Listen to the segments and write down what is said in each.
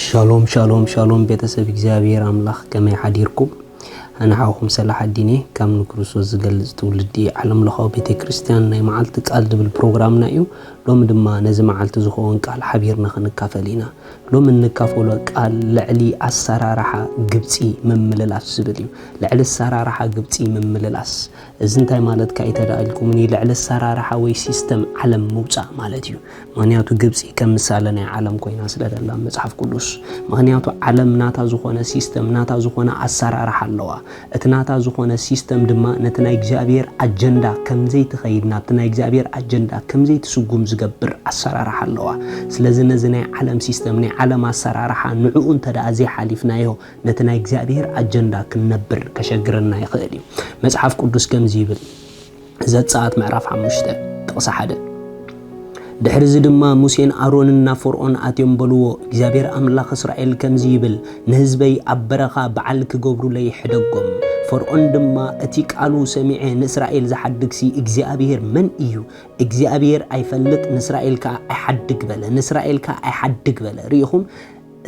ሻሎም ሻሎም ሻሎም፣ ቤተሰብ እግዚኣብሔር ኣምላኽ፣ ከመይ ሓዲርኩም? ኣነ ሓውኹም ሰላሕ ኣዲኔ ካብ ንክርስቶስ ዝገልጽ ትውልዲ ዓለም ለኻዊ ቤተ ክርስቲያን ናይ መዓልቲ ቃል ዝብል ፕሮግራምና እዩ። ሎሚ ድማ ነዚ መዓልቲ ዝኸውን ቃል ሓቢርና ክንካፈል ኢና። ሎሚ እንካፈሎ ቃል ልዕሊ ኣሰራርሓ ግብፂ ምምልላስ ዝብል እዩ። ልዕሊ ኣሰራርሓ ግብፂ ምምልላስ። እዚ እንታይ ማለትካ እዩ ተዳ ኢልኩምኒ፣ ልዕሊ ኣሰራርሓ ወይ ሲስተም ዓለም ምውፃእ ማለት እዩ። ምኽንያቱ ግብፂ ከም ምሳሌ ናይ ዓለም ኮይና ስለ ደላ መጽሓፍ ቅዱስ። ምኽንያቱ ዓለም ናታ ዝኾነ ሲስተም፣ ናታ ዝኾነ ኣሰራርሓ ኣለዋ። እቲ ናታ ዝኾነ ሲስተም ድማ ነቲ ናይ እግዚኣብሔር ኣጀንዳ ከም ዘይትኸይድ፣ ናብቲ ናይ እግዚኣብሔር ኣጀንዳ ከም ዘይትስጉም ዝገብር ኣሰራርሓ ኣለዋ። ስለዚ ነዚ ናይ ዓለም ሲስተም፣ ናይ ዓለም ኣሰራርሓ ንዕኡ እንተ ደኣ ዘይሓሊፍናዮ፣ ነቲ ናይ እግዚኣብሔር ኣጀንዳ ክንነብር ከሸግረና ይኽእል እዩ። መጽሓፍ ቅዱስ ከምዚ ይብል፣ ዘጸኣት ምዕራፍ ሓሙሽተ ጥቕሲ ሓደ። ድሕርዚ ድማ ሙሴን ኣሮንን ናብ ፈርዖን ኣትዮም በልዎ፣ እግዚኣብሔር ኣምላኽ እስራኤል ከምዚ ይብል፣ ንህዝበይ ኣብ በረኻ በዓል ክገብሩለይ ሕደጎም። ፈርዖን ድማ፣ እቲ ቃሉ ሰሚዐ ንእስራኤል ዝሓድግሲ እግዚኣብሔር መን እዩ? እግዚኣብሔር ኣይፈልጥ፣ ንእስራኤል ከኣ ኣይሓድግ በለ። ንእስራኤል ከኣ ኣይሓድግ በለ። ርኢኹም?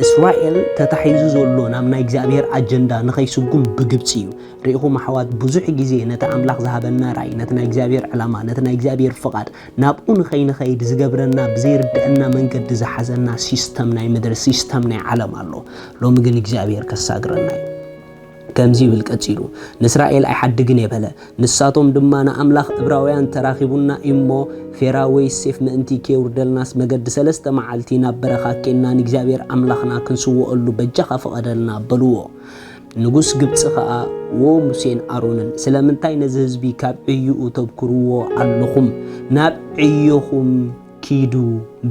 እስራኤል ተታሒዙ ዘሎ ናብ ናይ እግዚኣብሔር ኣጀንዳ ንኸይስጉም ብግብጺ እዩ። ርኢኹም ኣሕዋት፣ ብዙሕ ግዜ ነቲ ኣምላኽ ዝሃበና ራእይ፣ ነቲ ናይ እግዚኣብሔር ዕላማ፣ ነቲ ናይ እግዚኣብሔር ፍቓድ ናብኡ ንኸይንኸይድ ዝገብረና፣ ብዘይርድአና መንገዲ ዝሓዘና ሲስተም ናይ ምድሪ፣ ሲስተም ናይ ዓለም ኣሎ። ሎሚ ግን እግዚኣብሔር ከሳግረና እዩ። ከምዚ ይብል ቀጺሉ፣ ንእስራኤል ኣይሓድግን እየ በለ። ንሳቶም ድማ ንኣምላኽ እብራውያን ተራኺቡና እዩ'ሞ፣ ፌራ ወይ ሴፍ ምእንቲ ከየውርደልናስ መገዲ ሰለስተ መዓልቲ ናብ በረኻ ኬንና ንእግዚኣብሔር ኣምላኽና ክንስውኣሉ በጃኻ ፍቐደልና በልዎ። ንጉስ ግብጺ ኸኣ፣ ዎ ሙሴን ኣሮንን፣ ስለምንታይ ነዚ ህዝቢ ካብ ዕይኡ ተብኩርዎ ኣለኹም? ናብ ዕዮኹም ኪዱ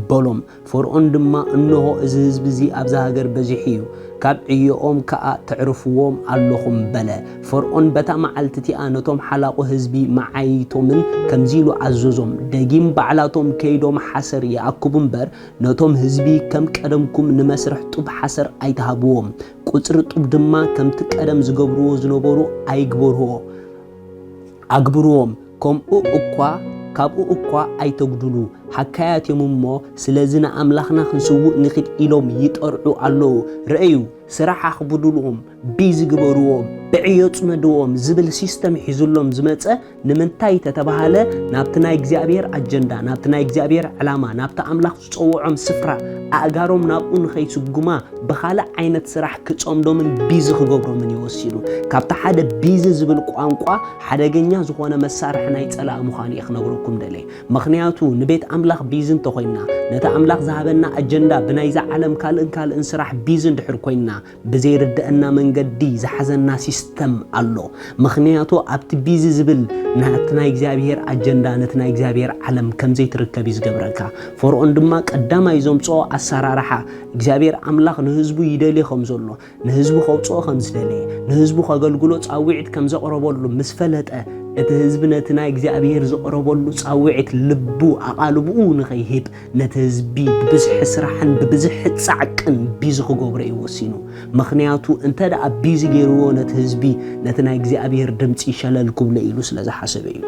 በሎም። ፈርዖን ድማ፣ እንሆ፣ እዚ ህዝቢ እዚ ኣብዛ ሃገር በዚሑ እዩ፣ ካብ ዕዮኦም ከኣ ተዕርፍዎም ኣለኹም በለ። ፈርዖን በታ መዓልቲ እቲኣ ነቶም ሓላቑ ህዝቢ መዓይይቶምን ከምዚ ኢሉ ኣዘዞም፣ ደጊም ባዕላቶም ከይዶም ሓሰር ይኣክቡ እምበር፣ ነቶም ህዝቢ ከም ቀደምኩም ንመስርሕ ጡብ ሓሰር ኣይትሃብዎም። ቁጽሪ ጡብ ድማ ከምቲ ቀደም ዝገብርዎ ዝነበሩ ኣይግበርዎ። ኣግብርዎም፣ ከምኡ እኳ፣ ካብኡ እኳ ኣይተጉድሉ። ሓካያት እዮም እሞ፣ ስለዚ ንኣምላኽና ክንስውእ ንኺድ ኢሎም ይጠርዑ ኣለዉ። ርእዩ፣ ስራሕ ኣኽብዱልዎም፣ ቢዚ ግበርዎም፣ ብዕዮ ጽመድዎም ዝብል ሲስተም ሒዙሎም ዝመጸ ንምንታይ ተተባሃለ፣ ናብቲ ናይ እግዚኣብሔር ኣጀንዳ፣ ናብቲ ናይ እግዚኣብሔር ዕላማ፣ ናብቲ ኣምላኽ ዝጸውዖም ስፍራ ኣእጋሮም ናብኡ ንኸይስጉማ ብኻልእ ዓይነት ስራሕ ክጸምዶምን ቢዚ ክገብሮምን እዩ ወሲኑ። ካብቲ ሓደ ቢዚ ዝብል ቋንቋ ሓደገኛ ዝኾነ መሳርሒ ናይ ጸላኢ ምዃኑ እየ ክነግረኩም ደልየ። ምኽንያቱ ንቤት ኣምላኽ ቢዚ እንተኾይንና፣ ነቲ ኣምላኽ ዝሃበና ኣጀንዳ ብናይዛ ዓለም ካልእን ካልእን ስራሕ ቢዚ እንድሕር ኮይንና፣ ብዘይርድአና መንገዲ ዝሓዘና ሲስተም ኣሎ። ምኽንያቱ ኣብቲ ቢዚ ዝብል ናብቲ ናይ እግዚኣብሔር ኣጀንዳ፣ ነቲ ናይ እግዚኣብሔር ዓለም ከም ዘይትርከብ እዩ ዝገብረካ። ፈርዖን ድማ ቀዳማይ ዘምጽኦ ኣሰራርሓ እግዚኣብሔር ኣምላኽ ንህዝቡ ይደልዮ ከም ዘሎ፣ ንህዝቡ ከውጽኦ ከም ዝደለየ፣ ንህዝቡ ከገልግሎ ጻውዒት ከም ዘቕረበሉ ምስ ፈለጠ፣ እቲ ህዝቢ ነቲ ናይ እግዚኣብሔር ዝቕረበሉ ጻውዒት ልቡ ኣቓልብኡ ንኸይህብ፣ ነቲ ህዝቢ ብብዝሒ ስራሕን ብብዝሒ ጻዕቅን ቢዚ ክገብሮ እዩ ወሲኑ። ምኽንያቱ እንተ ደኣ ቢዚ ገይርዎ ነቲ ህዝቢ፣ ነቲ ናይ እግዚኣብሔር ድምጺ ሸለል ክብሎ ኢሉ ስለ ዝሓሰበ እዩ።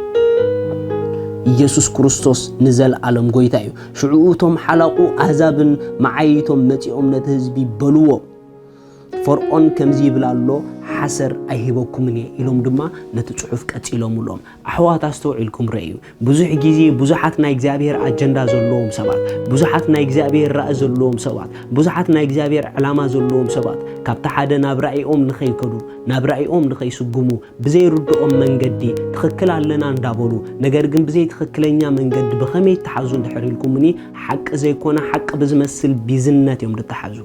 ኢየሱስ ክርስቶስ ንዘለኣለም ጐይታ እዩ። ሽዑ እቶም ሓላቑ ኣህዛብን መዓይይቶም መጺኦም ነቲ ህዝቢ በልዎ፣ ፈርዖን ከምዚ ይብል ኣሎ፣ ሓሰር ኣይህበኩምን እየ ኢሎም ድማ ነቲ ጽሑፍ ቀጺሎምሎም። ኣሕዋት ኣስተውዒልኩም ረእዩ። ብዙሕ ግዜ ብዙሓት ናይ እግዚኣብሔር ኣጀንዳ ዘለዎም ሰባት፣ ብዙሓት ናይ እግዚኣብሔር ራእይ ዘለዎም ሰባት፣ ብዙሓት ናይ እግዚኣብሔር ዕላማ ዘለዎም ሰባት ካብቲ ሓደ ናብ ራእይኦም ንኸይከዱ፣ ናብ ራእይኦም ንኸይስጉሙ፣ ብዘይርድኦም መንገዲ ትኽክል ኣለና እንዳበሉ፣ ነገር ግን ብዘይትኽክለኛ መንገዲ ብኸመይ ይተሓዙ እንድሕር ኢልኩምኒ፣ ሓቂ ዘይኮነ ሓቂ ብዝመስል ቢዝነት እዮም ዝተሓዙ።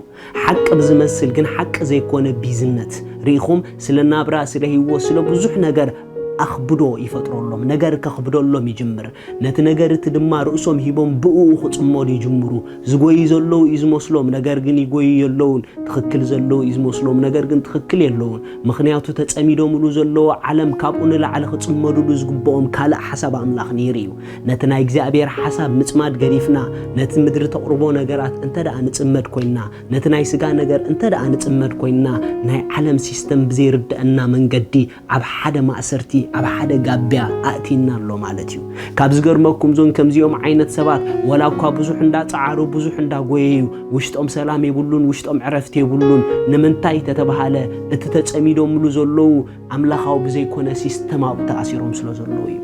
ሓቂ ብዝመስል ግን ሓቂ ዘይኮነ ቢዝነት ርኢኹም፣ ስለ ናብራ፣ ስለ ህይወት፣ ስለ ብዙሕ ነገር ኣኽብዶ ይፈጥረሎም። ነገር ከኽብደሎም ይጅምር። ነቲ ነገር እቲ ድማ ርእሶም ሂቦም ብእኡ ክጽመዱ ይጅምሩ። ዝጎዩ ዘለዉ እዩ ዝመስሎም፣ ነገር ግን ይጎዩ የለዉን። ትኽክል ዘለዉ እዩ ዝመስሎም፣ ነገር ግን ትኽክል የለዉን። ምኽንያቱ ተጸሚዶምሉ ዘለዉ ዓለም ካብኡ ንላዕሊ ክጽመዱሉ ዝግብኦም ካልእ ሓሳብ ኣምላኽ ነይሩ እዩ። ነቲ ናይ እግዚኣብሔር ሓሳብ ምጽማድ ገዲፍና፣ ነቲ ምድሪ ተቕርቦ ነገራት እንተ ደኣ ንጽመድ ኮይንና፣ ነቲ ናይ ስጋ ነገር እንተ ደኣ ንጽመድ ኮይንና፣ ናይ ዓለም ሲስተም ብዘይርድአና መንገዲ ኣብ ሓደ ማእሰርቲ ኣብ ሓደ ጋብያ ኣእቲና ኣሎ ማለት እዩ። ካብ ዝገርመኩም፣ እዞን ከምዚኦም ዓይነት ሰባት፣ ወላ እኳ ብዙሕ እንዳጸዓሩ፣ ብዙሕ እንዳጎየዩ፣ ውሽጦም ሰላም የብሉን፣ ውሽጦም ዕረፍቲ የብሉን። ንምንታይ ተተባሃለ፣ እቲ ተጸሚዶምሉ ዘለዉ ኣምላኻዊ ብዘይኮነ ሲስተም ኣብኡ ተኣሲሮም ስለ ዘለዉ እዩ።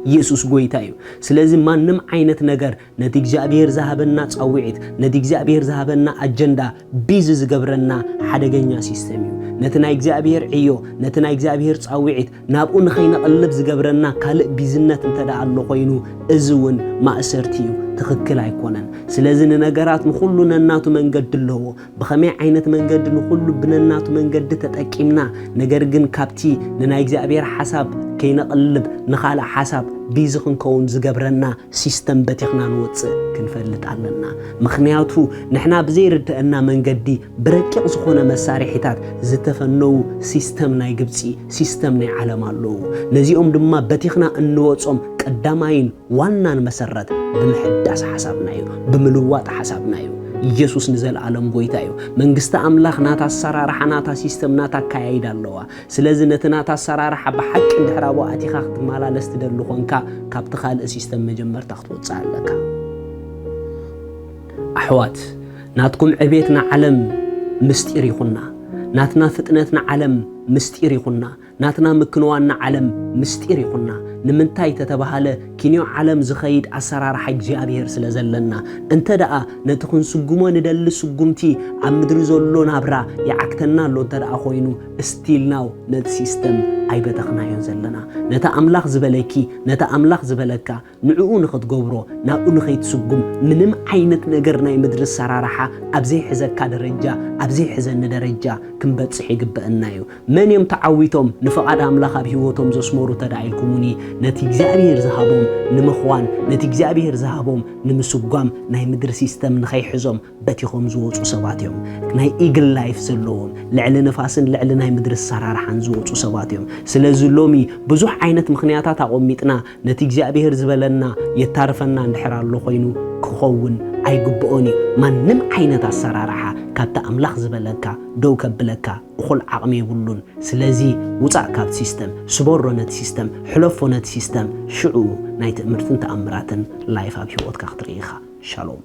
ኢየሱስ ጎይታ እዩ። ስለዚ ማንም ዓይነት ነገር ነቲ እግዚኣብሔር ዝሃበና ጻውዒት፣ ነቲ እግዚኣብሔር ዝሃበና ኣጀንዳ ቢዚ ዝገብረና ሓደገኛ ሲስተም እዩ። ነቲ ናይ እግዚኣብሔር ዕዮ፣ ነቲ ናይ እግዚኣብሔር ጻውዒት ናብኡ ንኸይነቕልብ ዝገብረና ካልእ ቢዝነት እንተ ደኣ ኣሎ ኮይኑ፣ እዚ እውን ማእሰርቲ እዩ፣ ትኽክል ኣይኮነን። ስለዚ ንነገራት ንኹሉ ነናቱ መንገዲ ኣለዎ። ብኸመይ ዓይነት መንገዲ ንኹሉ ብነናቱ መንገዲ ተጠቂምና፣ ነገር ግን ካብቲ ንናይ እግዚኣብሔር ሓሳብ ከይነቕልብ ንኻልእ ሓሳብ ቢዚ ክንከውን ዝገብረና ሲስተም በቲኽና ንወጽእ ክንፈልጥ ኣለና። ምኽንያቱ ንሕና ብዘይርድአና መንገዲ ብረቂቕ ዝኾነ መሳርሒታት ዝተፈነዉ ሲስተም ናይ ግብጺ፣ ሲስተም ናይ ዓለም ኣለዉ። ነዚኦም ድማ በቲኽና እንወጾም ቀዳማይን ዋናን መሰረት ብምሕዳስ ሓሳብና እዩ፣ ብምልዋጥ ሓሳብና እዩ። ኢየሱስ ንዘለኣለም ጎይታ እዩ። መንግስቲ ኣምላኽ ናታ ኣሰራርሓ፣ ናታ ሲስተም፣ ናታ ኣካያይዳ ኣለዋ። ስለዚ ነቲ ናታ ኣሰራርሓ ብሓቂ እንድሕር ኣብኡ ኣቲኻ ክትመላለስ ትደሊ ኾንካ፣ ካብቲ ካልእ ሲስተም መጀመርታ ክትወጽእ ኣለካ። ኣሕዋት፣ ናትኩም ዕቤት ንዓለም ምስጢር ይኹና። ናትና ፍጥነት ንዓለም ምስጢር ይኹና። ናትና ምክንዋን ንዓለም ምስጢር ይኹና። ንምንታይ ተተባሃለ፣ ኪንዮ ዓለም ዝኸይድ ኣሰራርሓ እግዚኣብሔር ስለ ዘለና። እንተ ደኣ ነቲ ክንስጉሞ ንደሊ ስጉምቲ ኣብ ምድሪ ዘሎ ናብራ ይዓግተና ኣሎ እንተ ደኣ ኮይኑ፣ ስቲል ናው ነቲ ሲስተም ኣይበተኽናዮን ዘለና። ነቲ ኣምላኽ ዝበለኪ፣ ነቲ ኣምላኽ ዝበለካ፣ ንዕኡ ንኽትገብሮ፣ ናብኡ ንኸይትስጉም፣ ምንም ዓይነት ነገር ናይ ምድሪ ኣሰራርሓ ኣብ ዘይሕዘካ ደረጃ፣ ኣብ ዘይሕዘኒ ደረጃ ክንበጽሕ ይግበአና እዩ። መን እዮም ተዓዊቶም ንፍቓድ ኣምላኽ ኣብ ህይወቶም ዘስመሩ ተዳ ኢልኩሙኒ፣ ነቲ እግዚኣብሔር ዝሃቦም ንምኽዋን፣ ነቲ እግዚኣብሔር ዝሃቦም ንምስጓም፣ ናይ ምድሪ ሲስተም ንኸይሕዞም በቲኾም ዝወጹ ሰባት እዮም። ናይ ኢግል ላይፍ ዘለዎም፣ ልዕሊ ንፋስን ልዕሊ ናይ ምድሪ ኣሰራርሓን ዝወጹ ሰባት እዮም። ስለዚ ሎሚ ብዙሕ ዓይነት ምኽንያታት ኣቖሚጥና ነቲ እግዚኣብሔር ዝበለና የታርፈና እንድሕር ኣሎ ኮይኑ ክኸውን ኣይግብኦን እዩ። ማንም ዓይነት ኣሰራርሓ ካብቲ ኣምላኽ ዝበለካ ደው ከብለካ እኹል ዓቕሚ የብሉን። ስለዚ ውጻእ ካብ ሲስተም፣ ስበሮ ነቲ ሲስተም፣ ሕለፎ ነቲ ሲስተም፣ ሽዑ ናይ ትእምርትን ተኣምራትን ላይፍ ኣብ ህይወትካ ክትርኢ ኢኻ። ሻሎም።